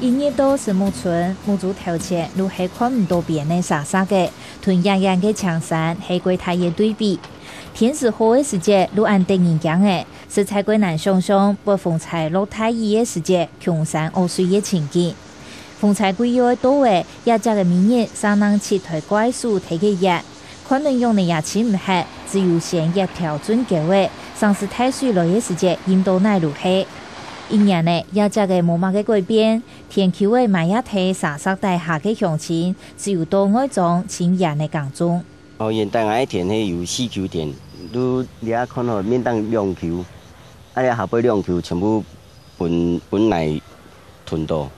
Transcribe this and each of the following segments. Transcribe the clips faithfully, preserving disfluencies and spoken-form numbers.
一入到神木村，目珠頭前就係看毋到邊个沙沙个，同遠遠个青山係過大个對比。天時好个時節，就恁得人驚个，實在過難想像，發風搓落大雨个時節，窮山惡水个情景。風搓過後个到位，這隻个每日生能七台怪手提个葉， 看等樣呢也清毋核，只有先擛條圳溝仔，省事大水來个時節，浸到哪路去。一年呢，這隻个無麼个改變，田坵仔買一垤沙石底下个鄉親，只有到外庄清閒个耕種。哦，原底𠊎个田係有四坵田，都你也看吼，面頂兩坵，啊，你下背兩坵全部分分來吞到。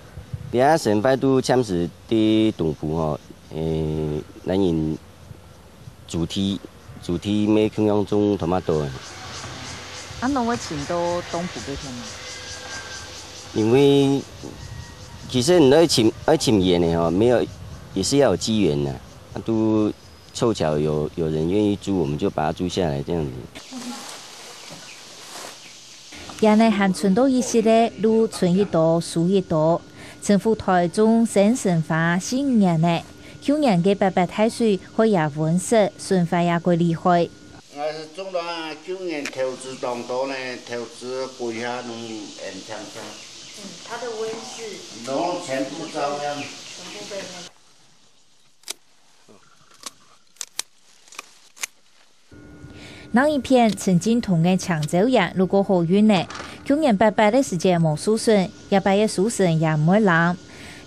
你啊，生活都暫時在東部吼，誒，咱人 主題主題咩共樣種tomato个。啊，攏會尋到東部个田嗎？因為其實你愛尋愛尋遠个吼，沒有，也是要有機緣的。啊，都湊巧有有人願意租，我們就把它租下來這樣子。這下還伸到一息个，就伸一刀收一刀。 陳福臺種生筍花四五年呢，舊年个八八大水害也溫室，損壞也過厲害。𠊎係種了舊年投資當多呢，投資歸下攏恁淨淨。嗯，它的溫室攏全部照樣。全部被那个 另一片陳進同个青椒園就過好運呢，舊年八八个時節無受損，這擺个收成也毋會冷。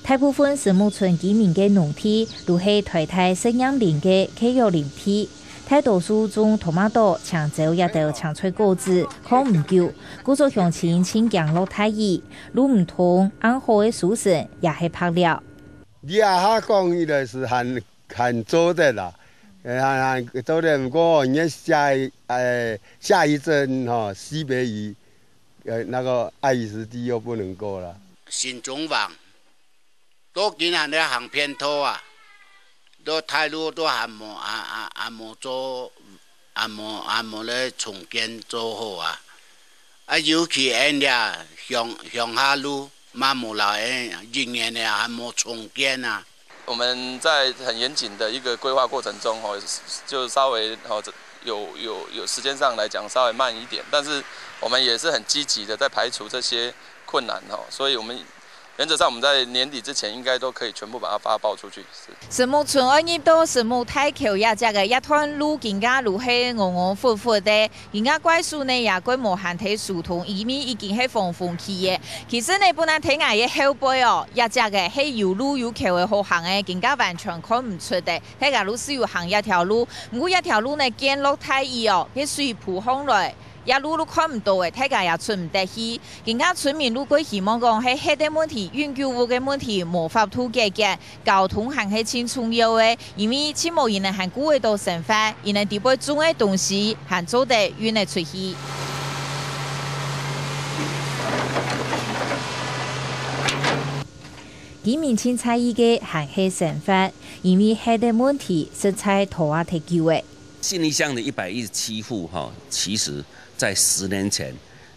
大部分神木村居民个農地都係臺大實驗林个契約林地，大多數種tomato、青椒這兜青菜果子，囥毋久，故所鄉親盡驚落大雨，路毋通，恁好个收成也係白了。你啊，哈講起來係還 還做得啦，呃，還還做得，毋過哦，你下一呃下一陣吼，西北雨，呃，那個愛雨濕地又不能夠了。新中橫，到今還在行便道啊，到大路都還無啊啊還無做，還無還無咧重建做好啊。啊，尤其𠊎這鄉鄉下路，嘛無摎𠊎一年咧還無重建啊。 我們在很嚴謹的一個規劃過程中，吼，就稍微，吼，有有有時間上來講稍微慢一點，但是我們也是很積極的在排除這些困難，吼，所以我們原則上我們在年底之前應該都可以全部把它發包出去。是。神木村愛入到神木大橋這隻个這段路，今下路係戇戇闊闊个， 今下怪手呢也過無閒在疏通，因為已經係黃昏期了。其實呢，本來在𠊎个後背哦，這隻个係有路有橋个好行个，今下完全看毋出个，大家就係有行這條路。毋過這條路呢，見落大雨哦，該水浮上來，這路就看毋到了，大家也出毋得去。今下村民就過希望講，係核个問題、永久屋个問題，無法度解決， 交通還係盡重要个，因為盡無人呢還顧得到生活，人呢底背種个東西還做得運得出去。居民盡在意个還係生活，因為核个問題實在拖啊忒久了。信義鄉的一百一十七戶哈，其實在十年前，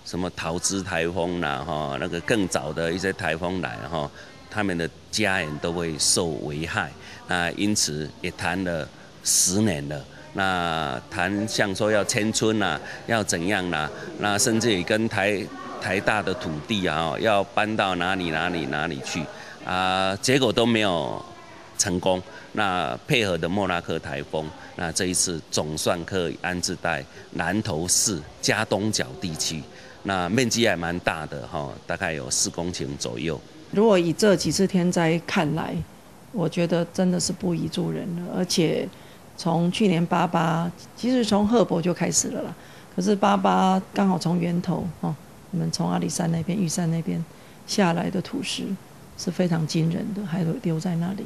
什麼桃芝颱風啦，哈，那個更早的一些颱風來哈，他們的家園都會受危害。那因此也談了十年了。那談像說要遷村啦，要怎樣啦，那甚至於跟台台大的土地啊，要搬到哪裡哪裡哪裡去啊，結果都沒有成功。那配合的莫拉克颱風，那這一次總算可以安置在南投市佳冬角地區，那面積還蠻大的哈，大概有四公頃左右。如果以這幾次天災看來，我覺得真的是不宜住人了，而且從去年八八，其實從賀伯就開始了啦，可是八八剛好從源頭哦，我們從阿里山那邊、玉山那邊下來的土石是非常驚人的，還有留在那裡。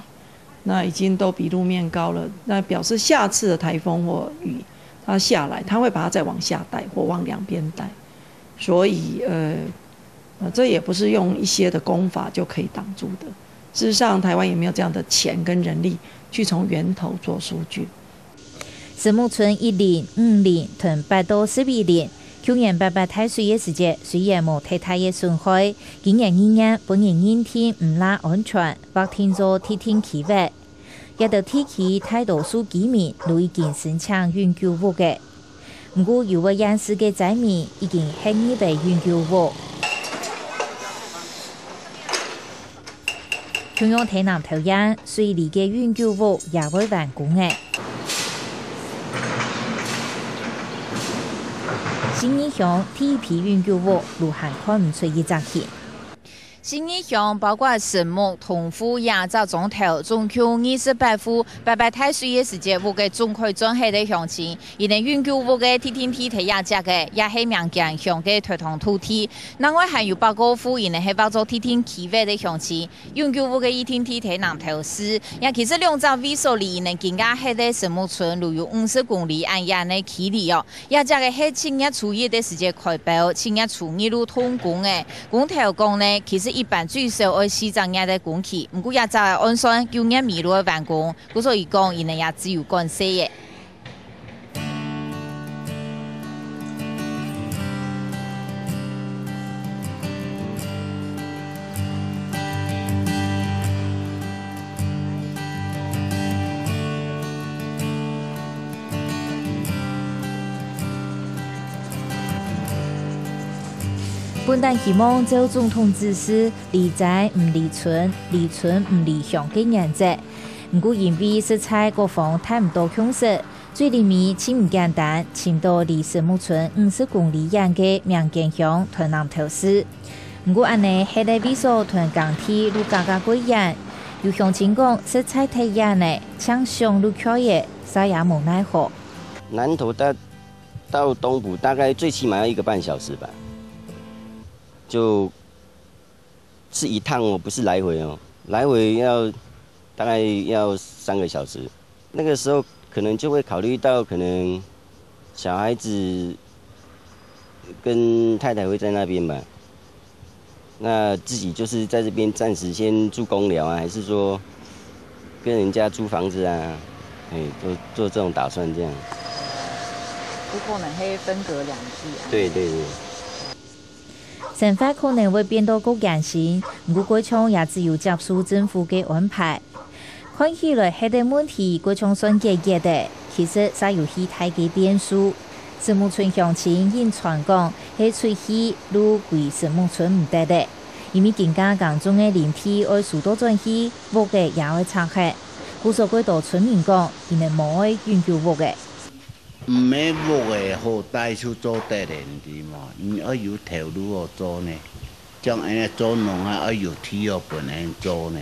那已經都比路面高了，那表示下次的颱風或雨，它下來，它會把它再往下帶或往兩邊帶。所以，呃，呃，這也不是用一些的工法就可以擋住的。事實上，台灣也沒有這樣的錢跟人力去從源頭做疏浚。神木村一鄰、五鄰同八到十一鄰，舊年八八大水个時節，雖然無忒大个損害，今年二月分人認定毋罅安全，劃定做特定區域。這兜地區大多數居民都已經申請永久屋个。毋過，有位縣市个災民已經歇入了永久屋。 共樣在南投縣，水里个永久屋也會完工了。信義鄉第一批永久屋，都還看毋出一隻形。信義鄉包括神木、同福這隻庄頭，總共二十八戶，八八大水个時節，屋个總開轉忒个鄉親，佢等永久屋个特定地在這跡个，也係民間鄉个特同土地。 另外還有八個戶，佢等係劃做特定區域个鄉親，永久屋个特定地在南投市。也其實兩隻位所離佢等今下歇个神木村，都有五十公里恁遠个距離哦。這跡个係七月初一个時節開標，七月初二就動工个。工頭講呢，其實一般最少愛四隻月个工期，毋過這跡个按算九月尾就會完工，故所以講，佢等也只有趕細个。 本旦希望照總統指示，離災毋離村，離村毋離鄉个原則。毋過因為實在各方談毋到共識， 最臨尾盡毋簡單，尋到離神木村五十公里遠个民間鄉團南投市。毋過恁呢，歇个位所團耕地就隔甲過遠，有鄉親講，實在忒遠了，淨想就𤸁了，煞也無奈何。南投大到東埔大概最起碼要一個半小時吧，就是一趟哦，不是來回哦，來回要大概要三個小時。那個時候可能就會考慮到，可能小孩子跟太太會在那邊吧，那自己就是在這邊暫時先住公寮啊，還是說跟人家租房子啊？哎，做做這種打算這樣。有可能會分隔兩地啊。對對對。 生活可能會變到較艱辛，毋過過程也只有接受政府个安排。看起來，歇个問題過程算解決个，其實煞有許大个變數。神木村鄉親因傳講，係出去就歸神木村毋得个，因為今下耕種个林地愛收到轉去，屋仔也愛拆忒。故所過多村民講，佢等無愛永久屋仔。 毋係屋仔好帶出做得人知嘛，你愛有頭路好做呢。像恁樣做農啊，愛有地好分人做呢。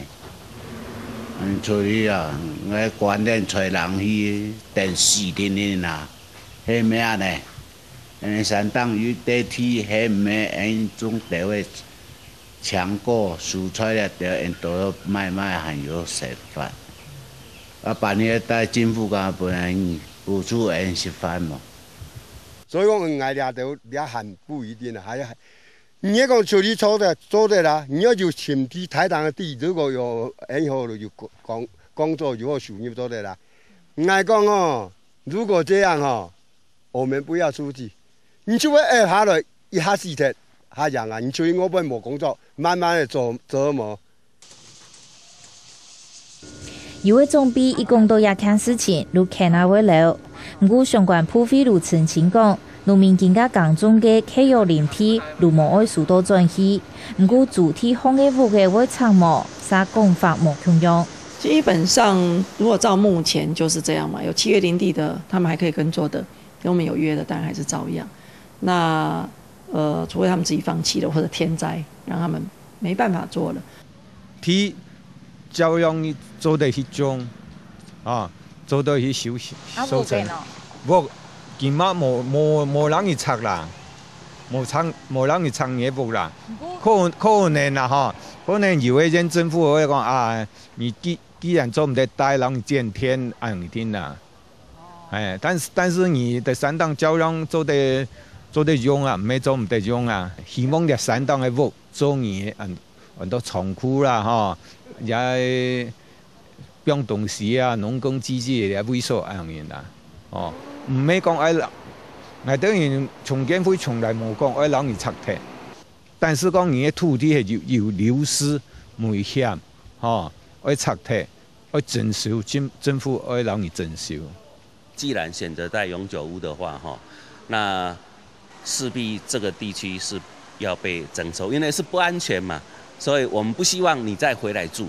嗯，出去啊，𠊎管等吹冷氣，等死定定啊，係毋係恁呢？嗯，山頂有塊地，係毋係恁種地位 強過蔬菜了，對，因都賣賣還有食飯。啊，半夜帶政府講分人補助人食飯無？所以講，𠊎這兜也還不一定啊，還，你要講出去做得，做得啦，你要有尋地，台東个地，如果有很好的有工，工作，有好收入做得啦。𠊎講哦，如果這樣哦， 我們不要出去，你就會挨下來，一下死忒，下樣啊，你出去外背無工作，慢慢的做，做無。有个長輩一講到這件事情，就譴啊會流。毋過相關部會就澄清講，農民今下耕種个契約林地，就無愛收到轉去。毋過主體項个屋仔會拆無，煞講法無共樣。基本上，如果照目前就是這樣嘛，有契約林地的，他們還可以耕作的， 跟我們有約的，當然還是照樣。那，呃，除非他們自己放棄了，或者天災讓他們沒辦法做了。地照樣做得去種，啊，做得去收，啊，收成。屋仔呢？屋，今嘛無，無，無人去拆啦，無拆，無人去拆你个屋啦。毋過可，可能啦吼，可能有个縣政府會講啊，你既，既然做毋得，帶人去剪田，恁樣定啦。 哎，但是，但是你个山頂照樣做得，做得用啊，毋係做毋得用啊。希望這山頂个屋做你个，恁，恁多倉庫啦，吼，也放東西啊，農耕機具个位所恁樣啦。哦，毋係講愛 𠊎兜人重建會從來無講愛摎你拆忒，但是講你个土地係有，有流失、危險，吼，愛拆忒，愛徵收，政，政府愛摎你徵收。既然選擇在永久屋的話，吼，那勢必這個地區是要被徵收，因為是不安全嘛，所以我們不希望你再回來住。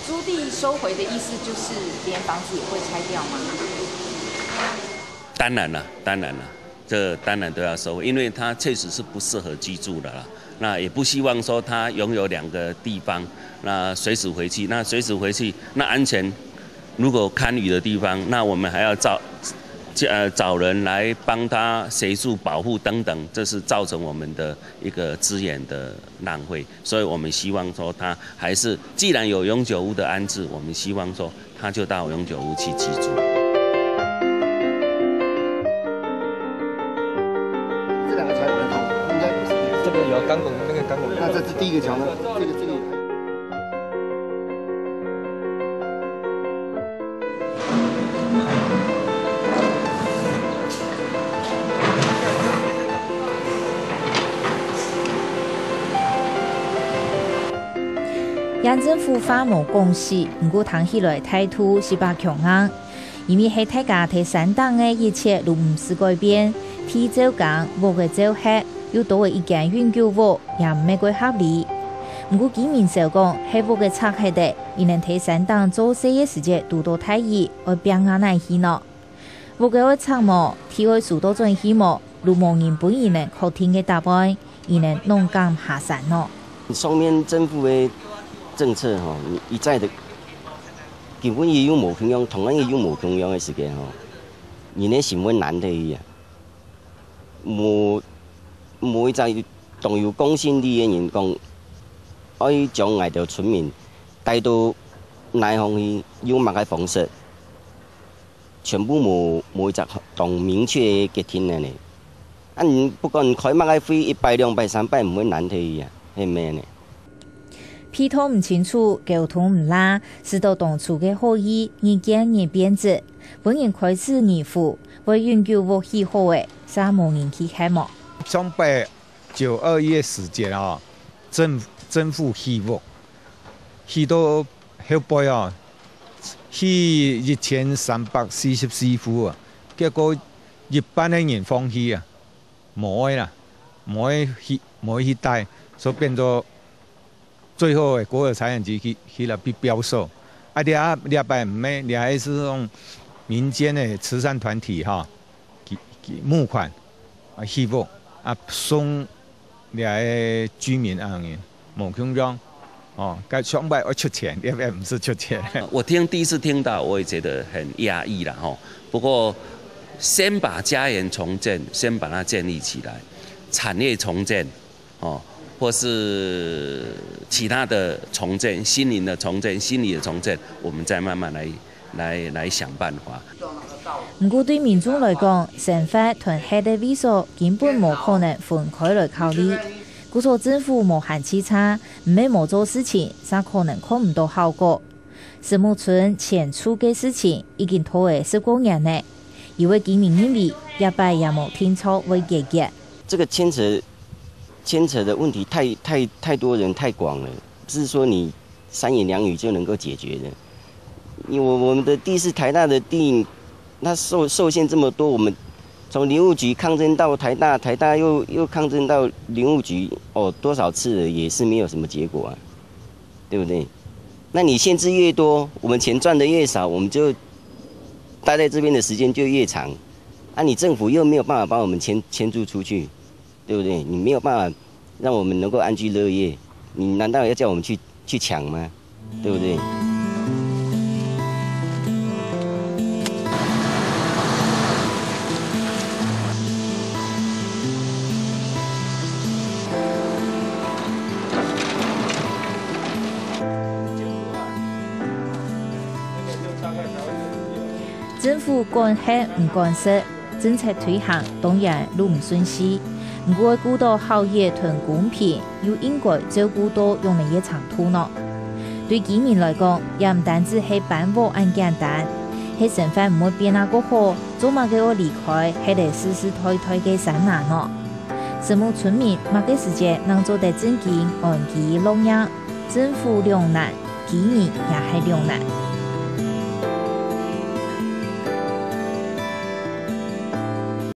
租地收回的意思就是連房子也會拆掉嗎？當然了，當然了，這當然都要收回，因為它確實是不適合居住的啦。那也不希望說他擁有兩個地方，那隨時回去，那隨時回去，那安全如果堪虞的地方，那我們還要找，呃，找人來幫他協助保護等等，這是造成我們的一個資源的浪費。所以我們希望說他還是，既然有永久屋的安置，我們希望說他就到永久屋去居住。这两个才不能动，应该不是。这个有钢管，那个钢管。那这是第一个桥呢？这个，这个。縣政府話無講死，毋過聽起來態度實在強硬。因為係大家在山頂个一切都毋使改變，地照耕，屋仔照核，又多了一間永久屋，也毋係蓋合理。毋過居民笑講，係屋仔拆忒个，佢等在山頂做事个時節堵著大雨，愛拚啊哪去呢？屋仔愛拆無？地愛收倒轉去無？都無人分佢等確定个答案，佢等仰敢下山呢？上面政府个政策吼，一再的，根本也有無共樣，同樣也有無共樣个時間吼，人个心會難得去啊。無，無一隻當有公信力个人講，愛將𠊎兜村民帶到哪方去，用麼个方式，全部無，無一隻當明確个決定个呢。啊，你不管開麼个會，一擺、兩擺、三擺，毋會難得去啊，係毋係呢？配套毋清楚，溝通毋罅，使到當初个好意日漸日變質，分人開始疑狐，會永久屋起好了，煞無人去核無？上擺九二一个時節啊，政，政府起屋，起到後背啊，起一千三百四十四戶啊，結果一半个人放棄啊，無愛啦，無愛去，無愛去戴，所以變做 最後个國有財產局去，去了被標售。啊，這，這擺毋係，這係種民間个慈善團體哈，去，去募款，啊，起屋，啊，送這个居民啊，無共樣，哦，該上擺愛出錢，這擺毋使出錢。我聽，第一次聽到，我也覺得很壓抑啦，吼。不過，先把家園重建，先把它建立起來，產業重建， 哦，或是其他的重建，心靈的重建，心理的重建，我們再慢慢來，來，來想辦法。毋過對民眾來講，生活斷忒个位所根本無可能分開來考慮。故所政府無閒直掣，毋係無做事情，煞可能看毋到效果。 石木村遷出个事情已經拖了十過年了，有个居民認為，這擺也無定著會解決。這個牽扯，牽扯的問題太，太，太多人太廣了，不是說你三言兩語就能夠解決的。因為我，我們的地是台大的地，它受，受限這麼多，我們從林務局抗爭到台大，台大又，又抗爭到林務局，哦，多少次了，也是沒有什麼結果啊。 對不對？那你限制越多，我們錢賺得越少，我們就待在這邊的時間就越長。啊，你政府又沒有辦法把我們遷，遷住出去，對不對？你沒有辦法讓我們能夠安居樂業，你難道要叫我們去，去搶嗎？對不對？ 政府管核毋管實，政策推行當然路毋順序，毋過愛顧到效益同公平，又應該照顧到仰仔个程度呢？對居民來講，也毋單止係搬屋恁簡單，係生活毋會變啊過好，做麼个愛離開該个世世代代个山林呢？身為村民，麼个時節正做得正經安居樂業？政府兩難，居民也係兩難。